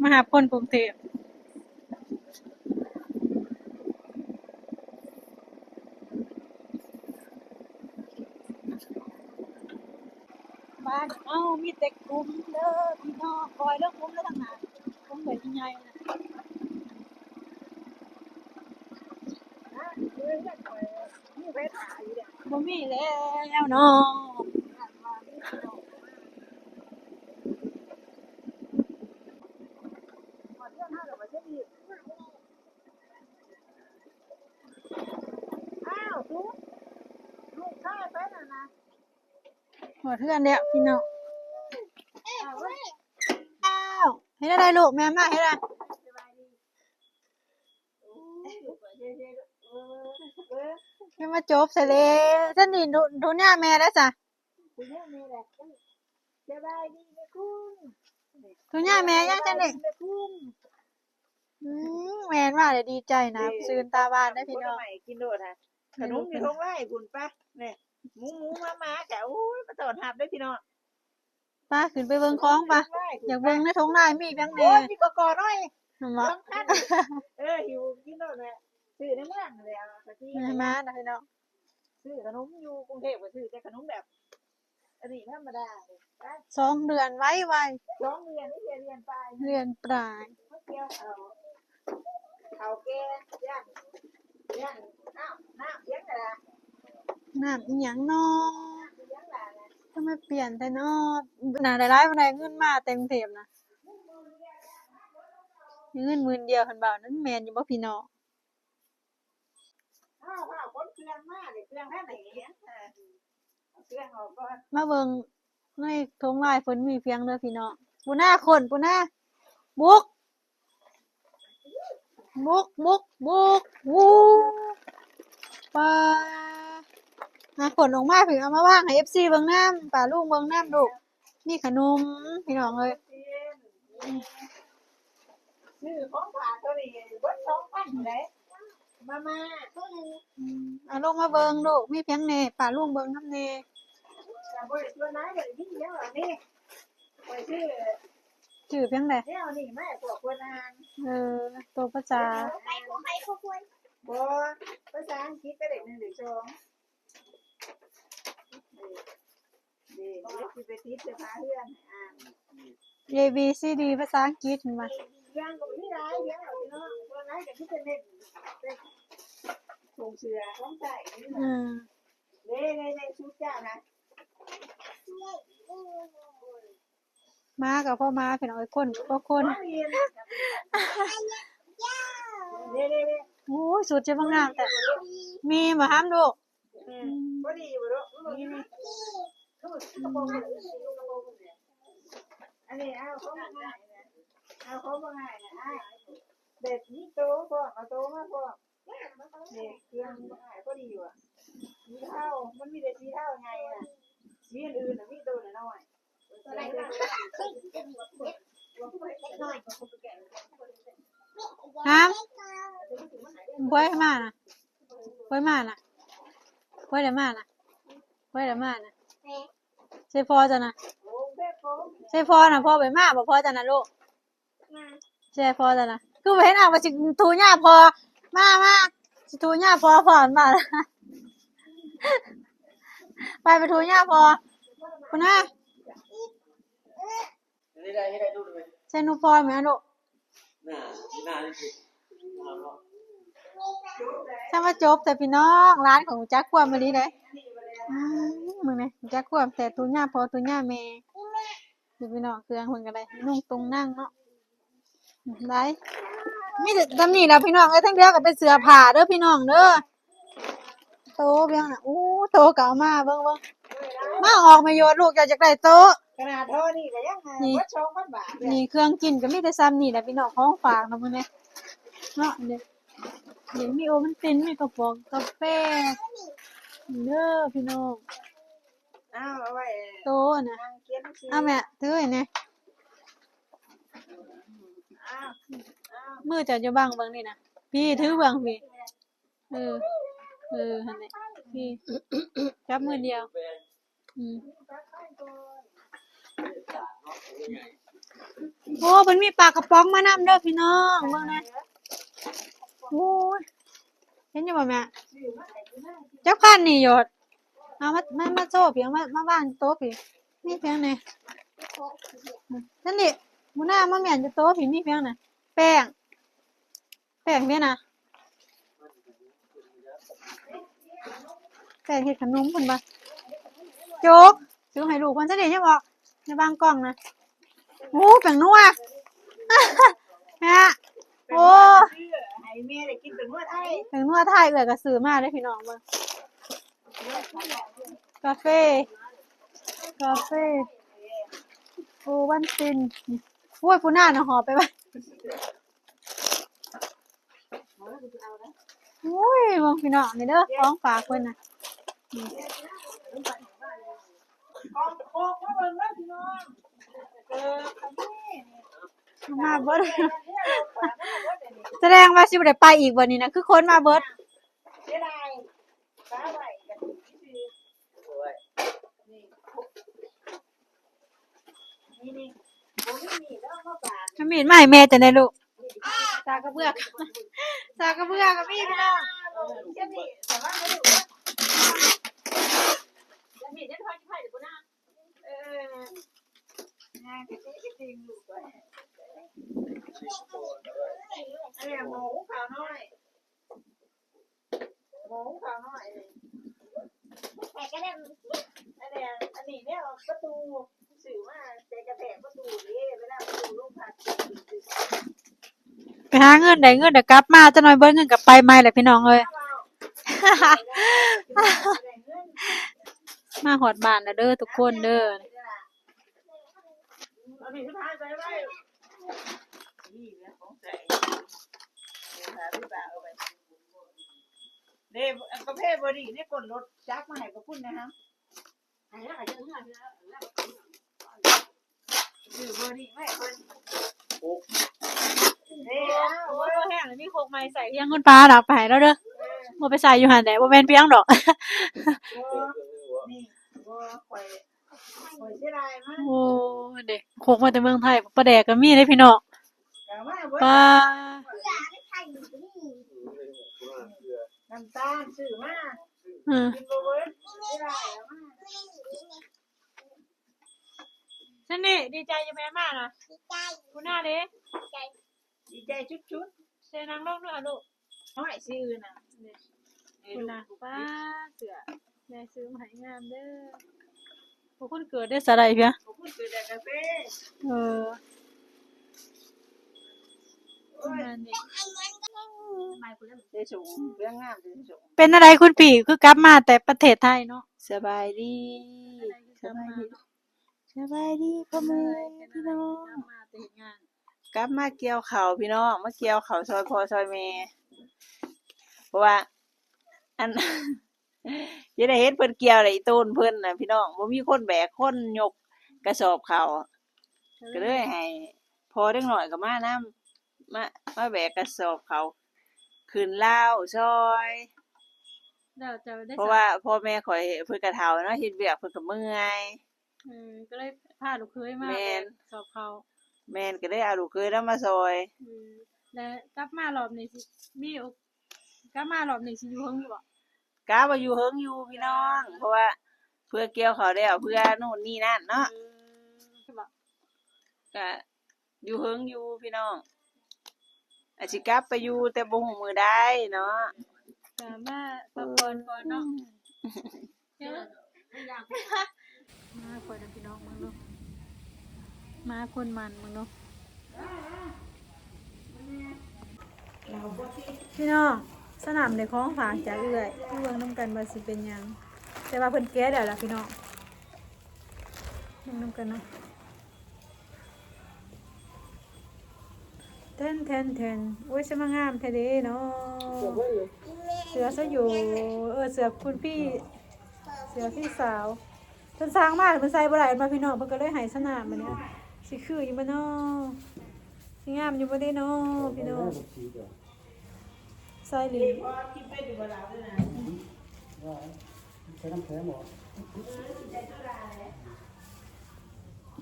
ມາຮັບຄົນກຸງເທບ. ບ້ານເຮົາມີແຕ່ຂຸມເດີພີ່ນ້ອງ, ຄ່ອຍເລີກຂຸມແລ້ວທາງນັ້ນ, ຂຸມໃຫຍ່ໆນະ. ບໍ່ມີແລ້ວເນາະ. ອ້າວ ລູກຊາຍໄປນັ້ນນະ. ຮອດເຮືອນແລ້ວພີ່ນ້ອງ. ອ້າວ ເຮັດແນວໃດລູກ? ແມ່ມາເຮັດໃດ? ແມ່ມາຈົບໃສ່ເລີຍ. ຊັ້ນນີ້ດູ ດູໜ້າແມ່ໄດ້ຊະ. ດູໜ້າແມ່ແຫຼະ. ສະບາຍດີແມ່ຄຸນ. ດູໜ້າແມ່ຍັງຊັ້ນນີ້. ແມ່ຄຸນ. ອືມ ແມ່ນວ່າແລ້ວດີໃຈນະ ຊື່ນຕາຫວານເດ້ພີ່ນ້ອງ. ກິນໂລດຫັ້ນ. ຂະໜົມຢູ່ທົ່ງໄລ່ພຸ້ນປະ. ນີ້ ໝູໆ ໝາໆ ກະ ໂອ້ຍ ມາຕ້ອນຮັບເດ້ພີ່ນ້ອງ. ປະ ຂຶ້ນໄປເບິ່ງຂອງປະ. ຢາກເບິ່ງໃນທົ່ງໄລ່ມີຫຍັງແດ່. ໂອ້ຍ ມີກະກອນ້ອຍ. ເຫັນບໍ່? ສຳຄັນ. ເອີ ຫິວກິນໂລດແຫຼະ. ຊື້ໃນເມືອງແຫຼະ ກະຊິ ມານະພີ່ນ້ອງ. ຊື້ຂະໜົມຢູ່ກຸງເທບ ກະຊື້ແຕ່ຂະໜົມແບບ ອັນນີ້ທຳມະດາ. ສອງເດືອນໄວໆ. ສອງເດືອນ ເດືອນປາຍ ເດືອນປາຍ. ເຂົ້າ ເຂົ້າແກ່ ຢ້ານ ຢ້ານ ນ້ຳ ນ້ຳຫຍັງລະ ນ້ຳອີ່ຫຍັງເນາະ. ນ້ຳອີ່ຫຍັງລະ ທຳໄມປ່ຽນແທ້ເນາະ. ໜ້າໄດ້ຫຼາຍປານໃດເງິນມາແຕ່ກຸງເທບນະ? ເງິນໝື່ນດຽວ ເພິ່ນເວົ້ານັ້ນ ແມ່ນຢູ່ບໍ່ພີ່ນ້ອງ? ອ້າວ ອ້າວ ຂົນເຄື່ອງມາເດ້ ເຄື່ອງທາງໃດ? ເອີ ເອົາເຄື່ອງອອກກ່ອນ. ມາເບິ່ງໃນຖົງລາຍເພິ່ນມີພຽງເດີພີ່ນ້ອງ. ປູນາ ຂົນ ປູນາ ບຸກ ບຸກ ບຸກ ບຸກ ວູ ປາ ຫາຂົນອອກມາພີ້ ເອົາມາວາງໃຫ້ເອັຟຊີເບິ່ງນຳ ປ້າລຸງເບິ່ງນຳລູກ. ມີຂະໜົມພີ່ນ້ອງເອີຍ. ຊື້ຂອງຝາກຕົວນີ້ເບິດສອງພັນເດ້. ມາ ມາ ອືມ ເອົາລົງມາເບິ່ງລູກ ມີຫຍັງແດ່ ປ້າລຸງເບິ່ງນຳແດ່. ກະບໍ່ໄດ້ສ່ວນຫຼາຍເດ້ ມີຫຍັງລະນີ້ ຂ້ອຍຊື້ ຊື້ຫຍັງແດ່? ແນວນີ້ມາໃຫ້ພວກເພິ່ນອ່ານ. ເອີ ໂຕພາສາ ບໍ່ ພາສາອັງກິດກະເລກໜຶ່ງເລກສອງ. ເດ ເດ ຊິໄປຕິດເສື້ອຜ້າເຮືອນ ອ່ານ ເອ ບີ ຊີ ດີ ພາສາອັງກິດ ເຫັນບໍ່? ເລື່ອງກໍບໍ່ມີຫຼາຍ ເລື່ອງເອົາເນາະ ສ່ວນຫຼາຍກໍມີແຕ່ເນັ້ນແຕ່ຖົງເສື້ອຂອງໃຊ້ນີ້. ອືມ ເດ້ ເດ້ ເດ້ ຊຸດເຈົ້ານະ. ໝາກໍພໍໝາ ພີ່ນ້ອງເອີຍ ຄົນກໍພໍຄົນ. ເດ້ ເດ້ ເດ້ ໂອ້ຍ ຊຸດຈະມາງາມແທ້. ມີບໍ່ຫຳລູກ? ອືມ ພໍດີບໍ່ລູກ? ນີ້ ນີ້ ອັນນີ້ເອົາຂອງງ່າຍນະ ເອົາຂອງບໍ່ງ່າຍນະ ອ້າຍ ແບບນີ້ໂຕພ້ອມ ເອົາໂຕມາພ້ອມ. ນີ້ເຄື່ອງບໍ່ງ່າຍ ພໍດີວ່າ ສີເທົາ ມັນມີແຕ່ສີເທົາໃຫຍ່ນະ ສີອື່ນນະ ມີໂຕນ້ອຍໆ. ຮະ ບໍ່ໃຫ້ມານະ ບໍ່ໃຫ້ມານະ ບໍ່ໄດ້ມານະ ບໍ່ໄດ້ມານະ. ໃສ່ພໍ່ເຈົ້ານະ ໃສ່ພໍ່ນະ ພໍ່ໄປມາບໍ່ ພໍ່ເຈົ້ານະລູກ. ມາ ໃສ່ພໍ່ເຈົ້ານະ ຄືບໍ່ເຫັນອາກວ່າຊິຖູຫຍ້າພໍ່. ມາ ມາ ຊິຖູຫຍ້າພໍ່ ພໍ່ມັນມາ. ໄປ ໄປຖູຫຍ້າພໍ່ ພຸ້ນນະ. ໃສ່ໜູພໍ່ແມ່ລູກ. ຖ້າວ່າຈົບແຕ່ພີ່ນ້ອງ ຫຼານຂ້ອຍຮູ້ຈັກຄວາມອີ່ຫຼີເດ້. ອືມ ມຶງນີ້ຮູ້ຈັກຄວາມແຕ່ຖູຫຍ້າພໍ່ຖູຫຍ້າແມ່. ນີ້ພີ່ນ້ອງ ເຄື່ອງເພິ່ນກໍໄດ້ນຸ່ງຕຸງນັ່ງເນາະ ໄດ້ ມີແຕ່ສ່ຳນີ້ແຫຼະພີ່ນ້ອງເອີຍ. ທັງເຫຼືອກໍເປັນເສື້ອຜ້າເດີພີ່ນ້ອງເດີ. ໂຕພຽງນະ ໂອ້ ໂຕກໍເອົາມາ ເບິ່ງ ເບິ່ງ ມາອອກມາໂຍດ ລູກເຈົ້າຢາກໄດ້ໂຕ. ຂະໜາດທໍ່ນີ້ກໍຍັງ ນີ້ ເບິດສອງພັນບາດເລີຍ. ນີ້ເຄື່ອງກິນກໍມີແຕ່ສ່ຳນີ້ແຫຼະພີ່ນ້ອງ ຂອງຝາກນະມື້ນີ້ເນາະ. ນີ້ ນີ້ມີໂອວັນຕິນ ມີກະປ໋ອງກາແຟເດີພີ່ນ້ອງ. ເອົາ ເອົາໄວ້ ໂຕນະ ເອົາແມ່ ຖືໃຫ້ແດ່. ເອົາ ເອົາ ມືເຈົ້າຢ່າບັງເບິ່ງນີ້ນະ ພີ້ ຖືເບິ່ງພີ້. ເອີ ເອີ ຫັ້ນແຫຼະ ພີ້ ຈັບມືດຽວ. ອືມ ໂອ້ ໂອ້ ເພິ່ນມີປາກະປ໋ອງມານຳເດີພີ່ນ້ອງ ເບິ່ງແດ່. ໂອ້ຍ ເຫັນຢູ່ບໍ່ແມ່? ຈັກພັນນີ້ໂຍດ? ເອົາມາ ມາ ມາໂຊພີ້ ເອົາມາ ມາວາງໂຕະພີ້. ມີຫຍັງແດ່? ຊັ້ນນີ້ ໝູນາມາແມ່ນຢູ່ໂຕະພີ້ ມີຫຍັງນະ? ແປ້ງ ແປ້ງເດ້ນະ ແປ້ງເຮັດຂະໜົມເພິ່ນວ່າ. ໂຈກ ຊື້ໃຫ້ລູກເພິ່ນຊະເດ ຍັງອອກໃນບາງກ່ອງນະ. ໂອ້ ແປ້ງນົວ ຮະ ໂອ້ ໃຫ້ແມ່ໄດ້ກິນແປ້ງນົວໄທ ແປ້ງນົວໄທ ເອື້ອຍກໍຊື້ມາເດ້ພີ່ນ້ອງເບິ່ງ. ກາເຟ ກາເຟ ໂອວັນຕິນ. ໂອ້ຍ ຜູ້ໜ້ານະ ຫອບໄປໄວ້. ໂອ້ຍ ເບິ່ງພີ່ນ້ອງນີ້ເດີ ຂອງຝາກເພິ່ນນະ ນີ້ ມາເບິດ. ສະແດງວ່າຊິບໍ່ໄດ້ໄປອີກບໍ່ນີ້ນະ ຄືຄົນມາເບິດ. ເອົາມີດມາໃຫ້ແມ່ຈັ່ງໃດລູກ? ສາກກະເບື້ອ ສາກກະເບື້ອກໍມີພີ່ນ້ອງ. ໝໍຫຸງເຂົ້ານ້ອຍ ໝໍຫຸງເຂົ້ານ້ອຍນີ້ ແຕ່ກະແດງ ອັນນີ້ ອັນນີ້ແນວປະຕູ ຊື້ມາແຕ່ກະແທກປະຕູເດ້ ເວລາປະຕູລົງພັດ. ໄປຫາເງິນ ໄດ້ເງິນແລ້ວກັບມາ ຈັກໜ້ອຍເບິດເງິນກໍໄປໃໝ່ແຫຼະພີ່ນ້ອງເອີຍ. ມາຮອດບ້ານແລ້ວເດີທຸກຄົນເດີ. ອັນນີ້ສຸດທ້າຍໃສ່ໄວ້ ນີ້ແຫຼະຂອງໃສ່ ເດີ ຫາໄປບາງເອົາໄປ ເດ້ ກາເຟບໍດີ້ໃນກົ້ນລົດຈັກມາໃຫ້ຂອບຄຸນນະ. ໃຫ້ລະກໍຍັງເຮືອ ຊື້ເບີນີ້ໄວ້ເພິ່ນ ໂອ້ ເດ້ ໂອ້ ແຫ້ງ ມີຄົກໃໝ່ໃສ່ ຍັງຄຸນປ້າເນາະ ໄປໃຫ້ລາວເດີ ເອີ ບໍ່ໄປໃສ່ຢູ່ຫັ້ນແຫຼະ ບໍ່ແມ່ນພຽງດອກ ບໍ່ ນີ້ ບໍ່ ຂ້ອຍ ໂອ້ຍ ເສຍດາຍມາກ ໂອ້ ເດ້ ຄົກມາແຕ່ເມືອງໄທ ປາແດກກໍມີເດ້ພີ່ນ້ອງ ປາ ນ້ຳຕານຊື້ມາ ເອີ ກິນບໍ່ເບິດ ເສຍດາຍມາກ. ຊັ້ນນີ້ ດີໃຈຢູ່ແມ່ມານະ? ດີໃຈ ຜູ້ໜ້າເດ້? ດີໃຈ ດີໃຈສຸດໆ ເຊີນນັ່ງລົງເດີ້ລູກ ນ້ອຍຊື່ນະ ເດ້ ເອີ ພຸ້ນນະ ລູກ ລູກ ປ້າ ເສື້ອ ແມ່ຊື້ມາໃຫ້ງາມເດີ້ ບໍ່ຄຸ້ນເກີດເດ້ ສາໄດພຽ ບໍ່ຄຸ້ນເກີດແດກກາເຟ ເອີ ປະມານນີ້ ເດ້ສົ່ງ ເລື່ອງງາມເດ້ສົ່ງ ເປັນຈັ່ງໃດຄຸນພີ່ ຄືກັບມາແຕ່ປະເທດໄທເນາະ? ສະບາຍດີ ສະບາຍດີ ສະບາຍດີພໍ່ແມ່ພີ່ນ້ອງ ກັບມາກ່ຽວເຂົ້າພີ່ນ້ອງ ມາກ່ຽວເຂົ້າຊ່ອຍພໍ່ຊ່ອຍແມ່ ເພາະວ່າ ອັນ ຈະໄດ້ເຫັນເພິ່ນກ່ຽວແຫຼະ ອີ່ໂຕນເພິ່ນນະພີ່ນ້ອງ ບໍ່ມີຄົນແບກ ຄົນຍົກກະສອບເຂົ້າ ກໍເລີຍໃຫ້ພໍ່ເດັກນ້ອຍກໍມານຳ ມາ ມາແບກກະສອບເຂົ້າຂຶ້ນລາວຊ່ອຍ ແລ້ວເຈົ້າໄດ້ ເພາະວ່າພໍ່ແມ່ຂ້ອຍເພິ່ນກໍເຖົ້າເນາະ ເຮັດວຽກເພິ່ນກໍເມື່ອຍ ເອີ ກໍເລີຍພາລູກເຂີຍມາ ແມ່ນ ແບກສອບເຂົ້າ ແມ່ນ ກໍເລີຍເອົາລູກເຂີຍນຳມາຊ່ອຍ ເອີ ແລ້ວກັບມາລອບນີ້ຊິມີໂອ ກັບມາລອບນີ້ຊິຢູ່ເຖິງຢູ່ບໍ່? ກະວ່າຢູ່ເຖິງຢູ່ພີ່ນ້ອງ ເພາະວ່າເພື່ອກ່ຽວເຂົ້າແລ້ວ ເພື່ອໂນ່ນນີ້ນັ້ນເນາະ ເອີ ກະຢູ່ເຖິງຢູ່ພີ່ນ້ອງ ອາດຊິກັບໄປຢູ່ ແຕ່ບໍ່ຮູ້ມື້ໃດເນາະ ກະມາພັກຜ່ອນກ່ອນເນາະ ເອີ ມາຂ້ອຍນະພີ່ນ້ອງ ເບິ່ງດູ ມາຄົນໝັ່ນເບິ່ງດູ ພີ່ນ້ອງ ສະໜາມໄດ້ຂອງຝາກຈາກເອື້ອຍ ມາເບິ່ງນຳກັນວ່າຊິເປັນຫຍັງ ແຕ່ວ່າເພິ່ນແກະແລ້ວລະພີ່ນ້ອງ ເບິ່ງນຳກັນເນາະ. ແທນ ແທນ ແທນ ໂອ້ຍ ສະມາງາມແທ້ເດເນາະ ເສື້ອຊະໂຢ ເອີ ເສື້ອຄຸນພີ່ ເສື້ອພີ່ສາວ ເພິ່ນສັ່ງມາ ເພິ່ນໃສ່ບໍ່ໄດ້ ມາພີ່ນ້ອງ ເພິ່ນກໍເລີຍໃຫ້ສະໜາມ ບາດນີ້ ຊິຄືຢູ່ບໍ່ເນາະ ຊິງາມຢູ່ບໍ່ເດເນາະ ພີ່ນ້ອງ. ໃສ່ລີ້ ໃສ່ນ້ຳແຂງບໍ່?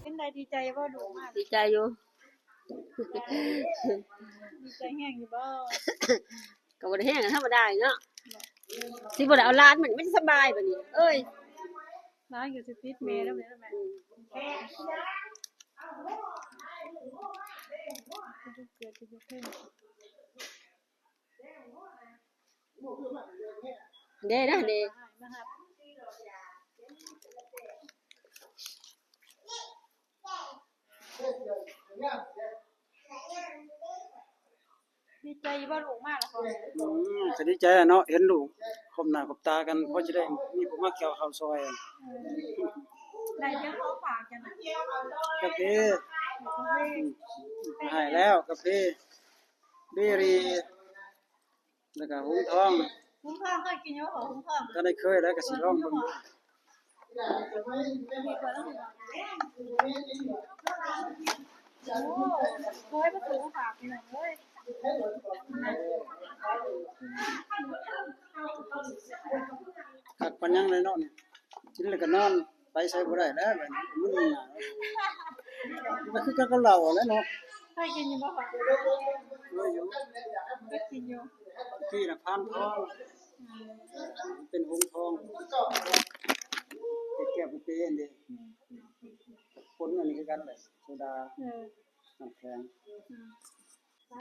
ເປັນໃດ ດີໃຈບໍ່ລູກມາ? ດີໃຈຢູ່ ດີໃຈແຮງຢູ່ບໍ່? ກໍບໍ່ໄດ້ແຮງ ທຳມະດາເນາະ ຊິບໍ່ໄດ້ເອົາຫຼານ ມັນ ມັນສະບາຍບັດນີ້ ເອີຍ ຫຼານກໍຊິຕິດແມ່ແລ້ວແມ່. ອືມ ເດ້ນະເດ້ ດີໃຈຢູ່ບໍ່ລູກມາແລ້ວ? ອືມ ກໍດີໃຈແຫຼະເນາະ ເຫັນລູກພົບໜ້າພົບຕາກັນ ພໍຈະໄດ້ມີຜູ້ມາກ່ຽວເຂົ້າຊ່ອຍ. ໄດ້ຈັກຂອງຝາກຈັ່ງ ກາເຟ ໃຫ້ແລ້ວ ກາເຟ ເບຣີ ແລ້ວກໍຫົງທອງ. ຫົງທອງເຄີຍກິນຢູ່ບໍ່? ຫົງທອງ ບໍ່ທັນໄດ້ເຄີຍ ແລ້ວກໍຊິລອງເບິ່ງ. ໂອ້ ເຄີຍມາຊື້ຂອງຝາກພີ່ນ້ອງເອີຍ. ຄັກປານຫຍັງເລີຍເນາະນີ້ ກິນແລ້ວກໍນອນ. ໄປໃສບໍ່ໄດ້ແລ້ວບັດນີ້ ມຶນຫຍັງ ມັນຄືກັນກັບເຫຼົ້າຫັ້ນແຫຼະເນາະ. ເຄີຍກິນຢູ່ບໍ່? ເຄີຍຢູ່ ເຄີຍກິນຢູ່ ກິນນະພານທອງ. ອືມ ເປັນຫົງທອງ ເປັນແກ້ວເປັນເປອັນເດ. ອືມ ຄົນອັນນີ້ຄືກັນແຫຼະ ໂຊດາ ເອີ ນ້ຳແຂງ. ອືມ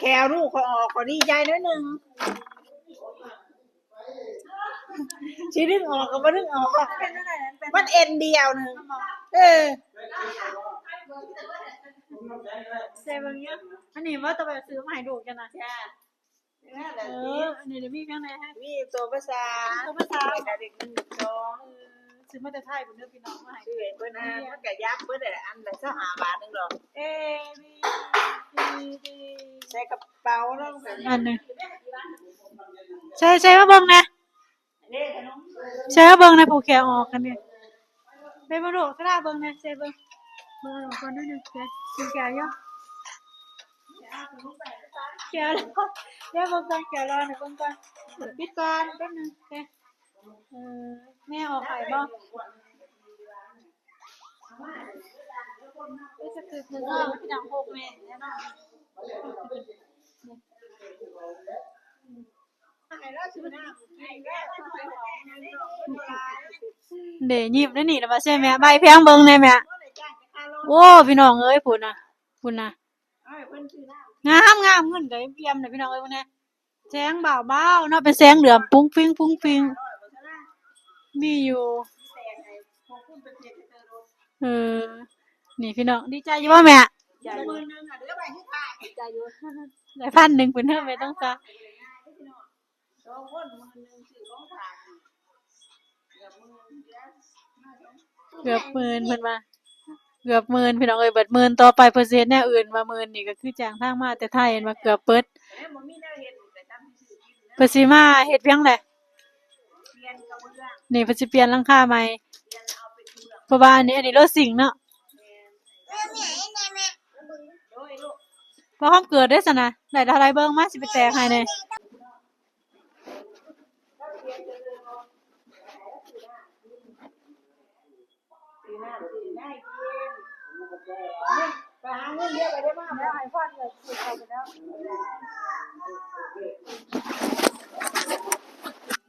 ແຂ້ວລູກຂ້ອຍອອກ ຂ້ອຍດີໃຈໜ້ອຍໜຶ່ງ ຊິດຶງອອກກໍບໍ່ດຶງອອກ ມັນເອັນດຽວໜຶ່ງ. ເອີ ໃສ່ເບິ່ງຢູ່ ອັນນີ້ບໍ່ຕ້ອງໄປຊື້ມາໃຫ້ລູກເຈົ້ານະ. ເອີ ອັນນີ້ມີພຽງໃດ? ມີຕົວພາສາ ຕົວພາສາ ແລ້ວກໍເລກໜຶ່ງ ເລກສອງ. ເອີ ຊື້ມາແຕ່ໄທພຸ້ນເດີພີ່ນ້ອງ ມາໃຫ້ ຊື້ໃຫ້ເພິ່ນ ມັນກໍຢັບເບິດແຫຼະ ອັນລະຊາວຫ້າບາດໜຶ່ງດອກ. ເອ ບີ ຊີ ດີ ໃສ່ກະເປົາແລ້ວ ອັນນີ້ ໃສ່ ໃສ່ມາເບິ່ງແດ່ ໃສ່ມາເບິ່ງແດ່ ຜູ້ແຂ້ວອອກກັນນີ້. ເບິ່ງມາລູກ ສະລາເບິ່ງແດ່ ໃສ່ເບິ່ງ ເບິ່ງເອົາກ່ອນໜ້ອຍໜຶ່ງ ແກ້ວ ກິນແກ້ວຢູ່ ແກ້ວ ດຽວເບິ່ງກ່ອນ ແກ້ວລອນໃຫ້ເບິ່ງກ່ອນ ປິດກ່ອນແປັບໜຶ່ງ ເອີ ແມ່ອອກໄປບໍ່? ເອີ ສະກຶບໜຶ່ງເນາະ ພີ່ນ້ອງ ໂພກແມ່ແນ່ນອນ. ເດ້ ຍິ້ມໄດ້ນີ້ລະວ່າ ໃຊ່ແມ່ ໃບແພງເບິ່ງແນ່ແມ່. ໂອ້ ພີ່ນ້ອງເອີຍ ພຸ້ນນະ ພຸ້ນນະ ງາມໆ ເງິນກໍອ່ຽມໆ ເດ້ ພີ່ນ້ອງເອີຍ ເບິ່ງແນ່. ແສງບາວໆເນາະ ເປັນແສງເຫຼືອມປຸ້ງປິງ ປຸ້ງປິງ ມີຢູ່. ເອີ ນີ້ພີ່ນ້ອງ ດີໃຈຢູ່ບໍ່ແມ່? ໄດ້ພັນໜຶ່ງພຸ້ນເດີ ແມ່ຕ້ອງສາ ເກືອບໝື່ນ ເພິ່ນວ່າ ເກືອບໝື່ນ ພີ່ນ້ອງເອີຍ. ບັດໝື່ນຕໍ່ໄປເພິ່ນຊິເຮັດແນວອື່ນ ວ່າໝື່ນນີ້ກໍຄືຈ້າງທາງມາແຕ່ໄທ ເຫັນວ່າເກືອບເບິດ. ເພິ່ນຊິມາເຮັດພຽງໃດ? ນີ້ເພິ່ນຊິປ່ຽນຫຼັງຄາໃໝ່ ເພາະວ່າອັນນີ້ ອັນນີ້ໂລຊິງເນາະ. ພໍຫອມເກີດເດ້ຊັ້ນນະ ໄດ້ເທົ່າໃດເບິ່ງມາ ຊິໄປແຕກໃຫ້ແດ່.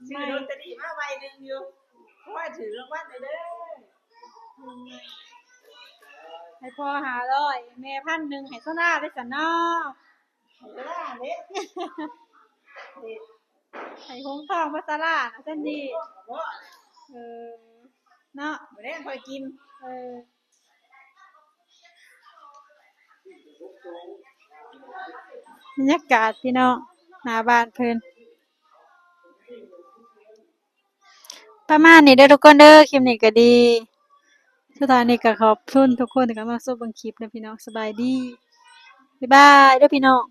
ຊື້ລອດເຕີຣີມາໃບໜຶ່ງຢູ່ ຂໍໃຫ້ຖືກລາງວັນເດີ. ໃຫ້ພໍ່ຫ້າຮ້ອຍ ແມ່ພັນໜຶ່ງ ໃຫ້ໂຊນາໄດ້ຊັ້ນເນາະ. ໃຫ້ຫົງທອງມາສາລານະຊັ້ນດີ. ເອີ ເນາະ ມື້ແລງຄ່ອຍກິນ. ເອີ ບັນຍາກາດພີ່ນ້ອງ ໜ້າບ້ານເພິ່ນ. ປະມານນີ້ເດີທຸກຄົນເດີ ຄລິບນີ້ກໍດີ. ສຸດທ້າຍນີ້ກໍຂອບຄຸນທຸກຄົນທີ່ເຂົ້າມາຊົມເບິ່ງຄລິບນະພີ່ນ້ອງ. ສະບາຍດີ ບາຍບາຍເດີພີ່ນ້ອງ.